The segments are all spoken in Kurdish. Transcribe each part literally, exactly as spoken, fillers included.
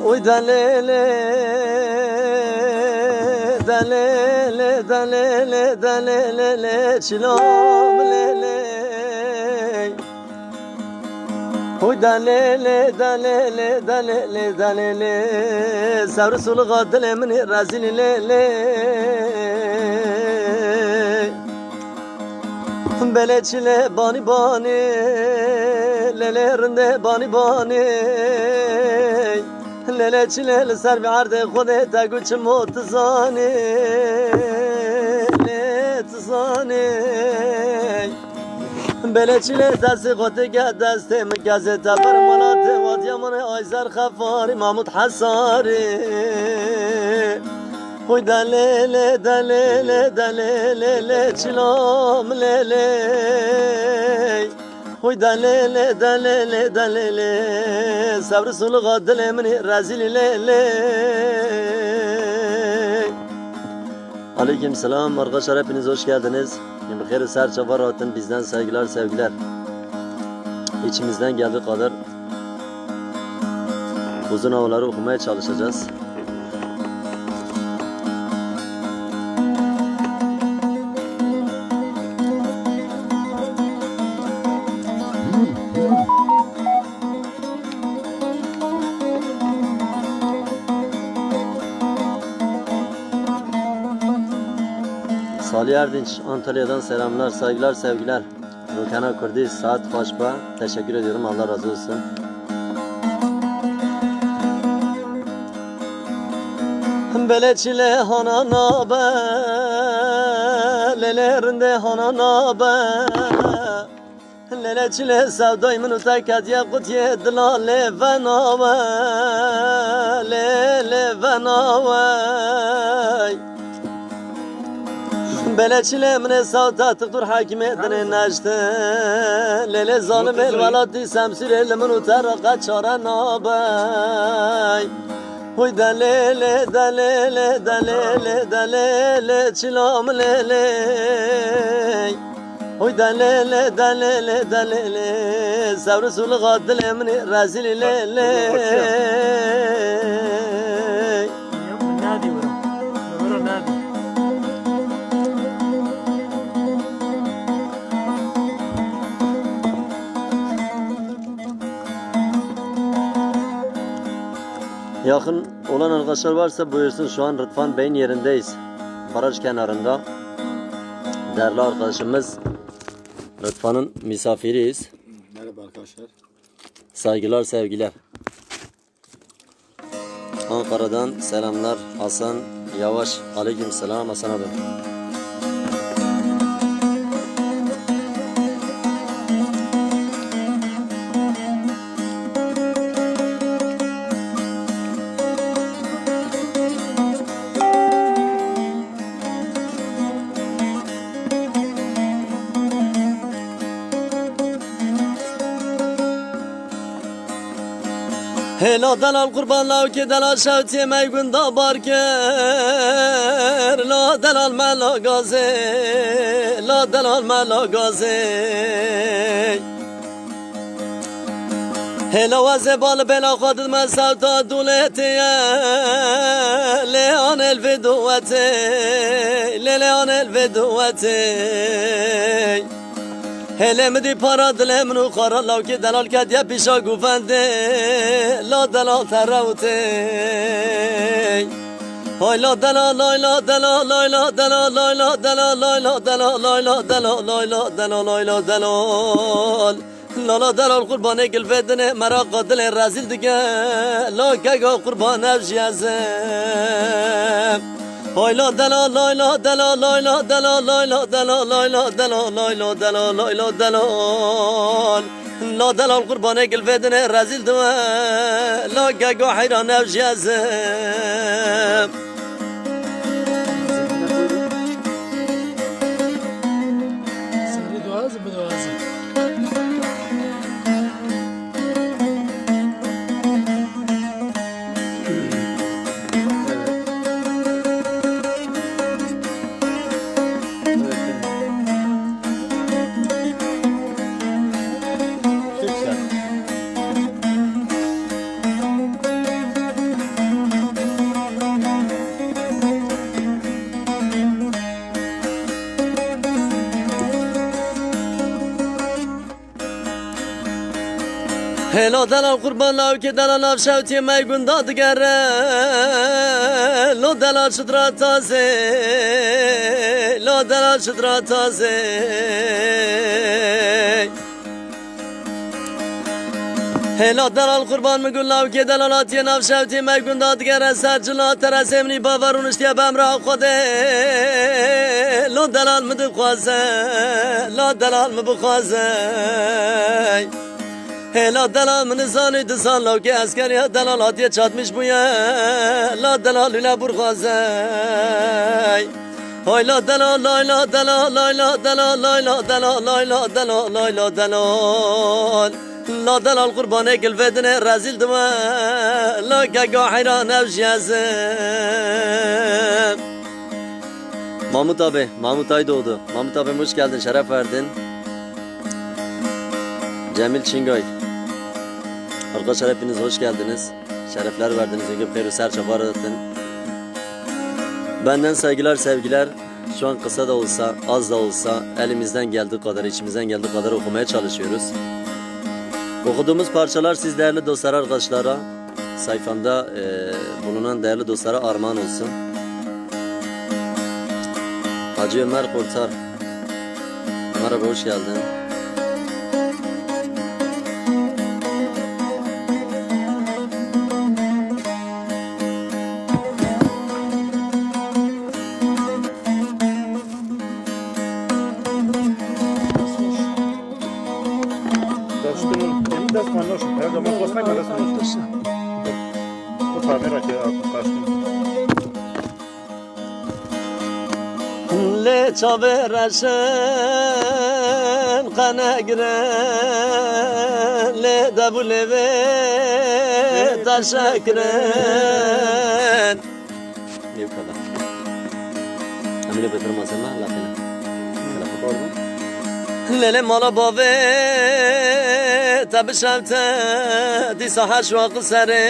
Oy delele, delele, delele, delele, çilam lele. Oy delele, delele, delele, delele. Sewr sulga dilê min ê rezîl lele. Belê çile banî banî, lelê rinde banî banî. Lelê çile li ser vî erdê xwedê te got çi mot zanî, lê tu zanî. Belê çile destê xwe tike destê min kezê te ber mala te wadiya min ê ayzer xefarî Mahmud Hesarî. Hoy delele, delele, delele, çilam lele. Hoy delele, delele, delele. Sewr sulga dilê min ê rezîl lele. Aleyküm selam arkadaşlar, hepiniz hoş geldiniz. Bixêr û ser çava rahatin, bizden saygılar, sevgiler. İçimizden geldiği kadar uzun havaları okumaya çalışacağız. Salih Erdinç, Antalya'dan selamlar, saygılar, sevgiler. Rokena Kurdî, saat xweş be. Teşekkür ediyorum. Allah razı olsun. Belê çile hana nabe, lelê rinde hana nabe. Lelê çile sevdayê min û te ketiye qutiyê dila lê venawe, lê, lê venawe. Belê çile min ê sawta Doktor Hekîmê dinê neştin. Lê lê zalimê li welatî Semsûrê li min û te re qet çare nabey. Hoy delê lê, delê lê, delê lê, delê lê, çila min lê lê. Hoy delê lê, delê lê, delê lê. Sewr û sulga dilê min ê rezîl lê lê. Yakın olan arkadaşlar varsa buyursun, şu an Rıdvan Bey'in yerindeyiz. Baraj kenarında. Değerli arkadaşımız Rıdvan'ın misafiriyiz. Merhaba arkadaşlar. Saygılar, sevgiler. Ankara'dan selamlar Hasan Yavaş. Aleyküm selam Hasan abi. Hê la delal qurban lawkê delal şewtiyê me gunda bar kir. La delal me la gazê, la delal me la gazê. Hê la wezê bal bêla xwe didme sewta dûlê tê ye. Lê anêl vê duwetê, lê lê anêl vê duwetê. Hêlê min dî para dilê min û xara lawkê delal ketiye pîşa guvendê. La delal te rewtê. Hay la delal, lay la delal, lay la delal, lay la delal, lay la delal, lay la delal, lay la delal, lay la delal. La la delal qurbanê gilfê dinê meraqa dilê rezîl dike. La kega qurban ev jî ez im. Ay la delal, lay la delal, lay la delal, lay la delal, lay la delal, lay la delal, lay la delal. La delal qurbanê gil vê dinê rezîl diwe. La gego heyran ev jî ez im. Sarı doğal mı doğal? Hê la delal qurban lawikê delal nav şewtiyê me gunda digere. Lo delal şidra tazê. Lo delal şidra tazê. Hê la delal qurban min gul lawikê delal hatiye nav şewtiyê me gunda digere ser cila teresê minî baver û niştiye be emra Xwedê. Lo delal min dixwaze. La delal min bixwaze. Hê la delal min nizanî dizan lawkê eskeriya delal hatiye çatmiş bûye. La delal lîle bûr xwaze. Hay la delal, lay la delal, lay la delal, lay la delal, lay la delal, lay la delal. La delal qurbanê gil vê dinê rezîl diwe. La gego heyran ev jî ez im. Mahmut abi, Mahmut Aydoğdu. Mahmut abim hoş geldin, şeref verdin. Cemil Çingay. Arkadaşlar hepiniz hoş geldiniz. Şerefler verdiniz. Ege Peru Serçe var zaten. Benden saygılar, sevgiler. Şu an kısa da olsa, az da olsa elimizden geldiği kadar, içimizden geldiği kadar okumaya çalışıyoruz. Okuduğumuz parçalar siz değerli dostlar, arkadaşlara, sayfamda, e, bulunan değerli dostlara armağan olsun. Hacı Ömer Kurtar, merhaba, hoş geldin. Destun, emin dest man noş. Her zaman kosnak mı dest man noş? Bu kamera ki, kaçtım. Lê çavê reşên qenegirin, lê dev û lêvê teşekirin. Ew kadar. Em ê bêtir mazeme, lafê ne. Lêlê mala bavê te bişewte, dîsa heş waqil serê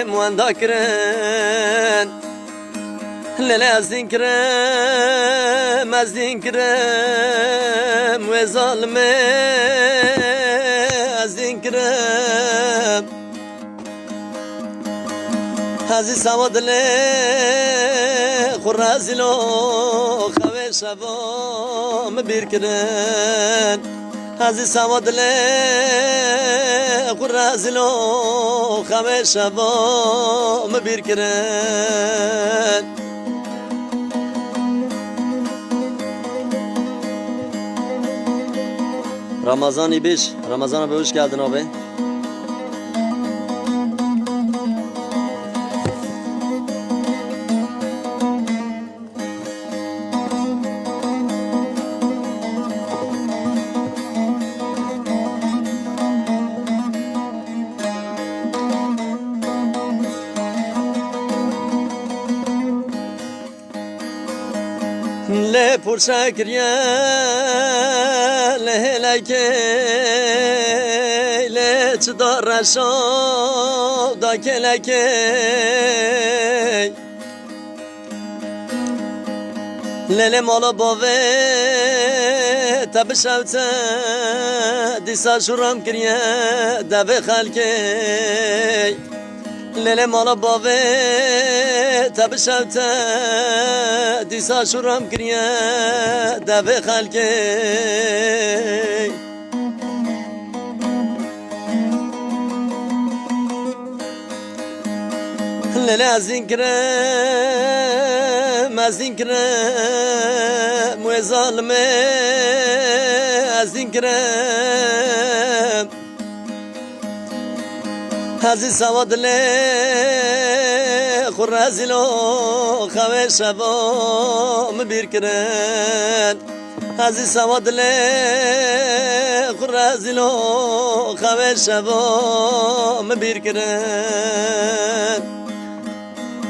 min wenda kirin. Lêlê ez dîn kirim, ez dîn kirim, wê zalimê ez dîn kirim. Ezî sewa dilê xwe rezîlo xewê şevo min bîr kirin. Ezî sewa dilê xwe rezîlo xewê şevo min bîr kirin. Ramazan İbiş, Ramazan abi hoş geldin abi. Lê pûrşe kiriye lê hêlekê, lê çi da reşo da kêlekê. Lê lê mala bavê te bişewte, dîsa şûram kiriye devê xelkê. Lê lê mala bavê te bişewte, dîsa şûram kiriye devê xelkê. Lê lê ez dîn kirim. Ez din kirim, wê zalimê ez din kirim. Hezî sawa dilê xwe rezîlo xewê şevo min bîr kirin. Hezî sawa dilê xwe rezîlo xewê şevo min bîr kirin.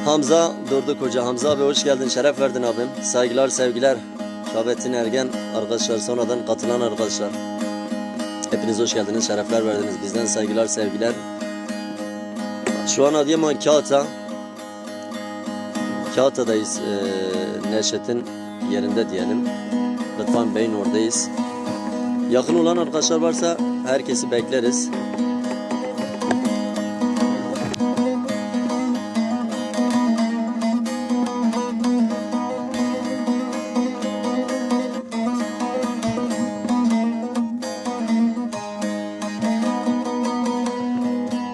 Hamza Dordu Koca. Hamza abi, hoş geldin, şeref verdin abim. Saygılar, sevgiler. Şabetin Ergen arkadaşlar, sonradan katılan arkadaşlar. Hepiniz hoş geldiniz, şerefler verdiniz. Bizden saygılar, sevgiler. Şu an Adıyaman Kağıt'a. Kağıt'tayız. Ee, Neşet'in yerinde diyelim. Rıdvan Bey'in oradayız. Yakın olan arkadaşlar varsa herkesi bekleriz.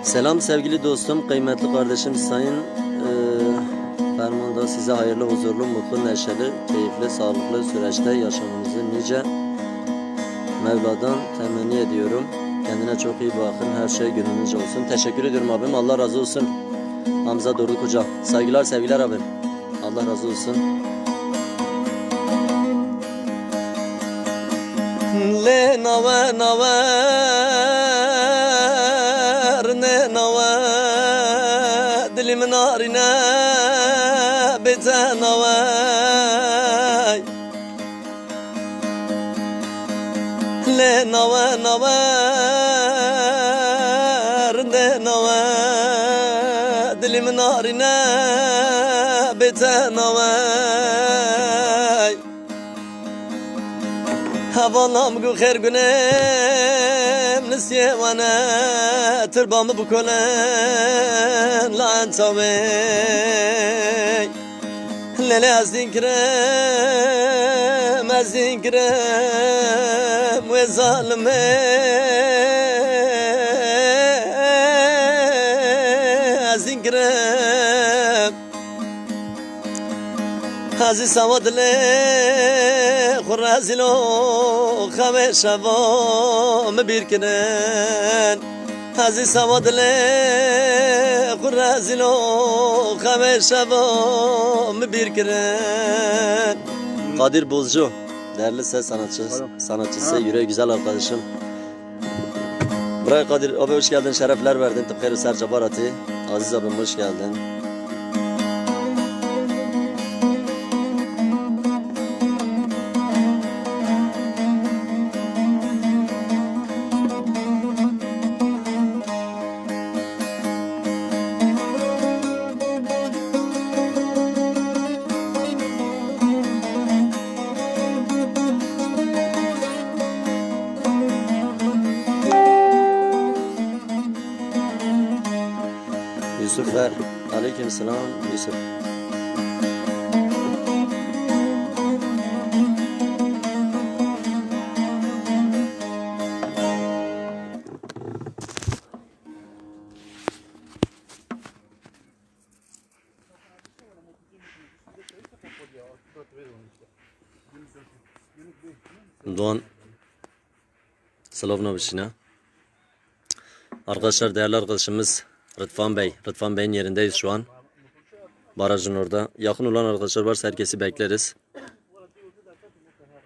Selam sevgili dostum, kıymetli kardeşim Sayın, e, Fermanda, size hayırlı, huzurlu, mutlu, neşeli, keyifli, sağlıklı süreçte yaşamanızı nice Mevla'dan temenni ediyorum. Kendine çok iyi bakın, her şey gönlünüzce olsun. Teşekkür ediyorum abim, Allah razı olsun. Hamza Doruk Hoca, saygılar, sevgiler abim. Allah razı olsun. Lê nawe, nawe, rindê nawe, dilî min narîne bê te nawe. Lê nawe, nawe, rindê nawe, dilî min narîne bê te nawe. Hevalam gu xêr gunêm nisiyê wane, tirba min bikolen la entawê. Lê lê ez din kirim, ez din kirim, wê zalimê ez din kirim. Hezî sawa dilê xwe rezîlo xewê şevo min bîr kirin. Hezî sawa dilê xwe rezîlo xewê şevo min bîr kirin. Kadir Bozcu, değerli ses sanatçısı, sanatçısı, yüreği güzel arkadaşım. Bray Kadir abi, hoş geldin, şerefler verdin. Tıpkı ser Cabarat'ı. Aziz abim, hoş geldin. Yusuf Ver. Aleyküm selam Yusuf. Doğan Slavna Vişina. Arkadaşlar, değerli arkadaşımız Rıdvan Bey. Rıdvan Bey'in yerindeyiz şu an. Barajın orada. Yakın olan arkadaşlar varsa herkesi bekleriz.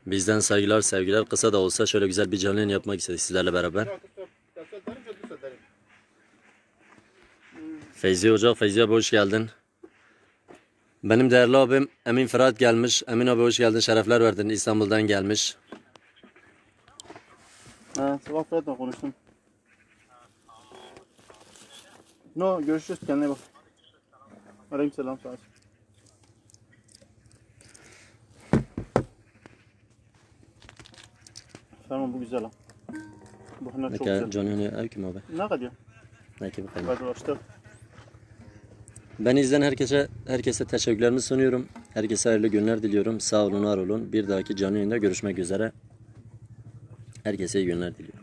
Bizden saygılar, sevgiler. Kısa da olsa şöyle güzel bir canlı yayın yapmak istedik sizlerle beraber. Feyzi Hoca, Feyzi abi, hoş geldin. Benim değerli abim Emin Fırat gelmiş. Emin abi, hoş geldin, şerefler verdin. İstanbul'dan gelmiş. Ha, sabah Fırat'la konuştum. No, görüşürüz, kendine bak. Aleyküm selam, sağ ol. Tamam, bu güzel ha. Bu hemen çok güzel. Canlı yayın ev kim abi? Ne kadar? Ne ki bu kadar? Hadi başla. Beni izleyen herkese, herkese teşekkürlerimi sunuyorum. Herkese hayırlı günler diliyorum. Sağ olun, var olun. Bir dahaki canlı yayında görüşmek üzere. Herkese iyi günler diliyorum.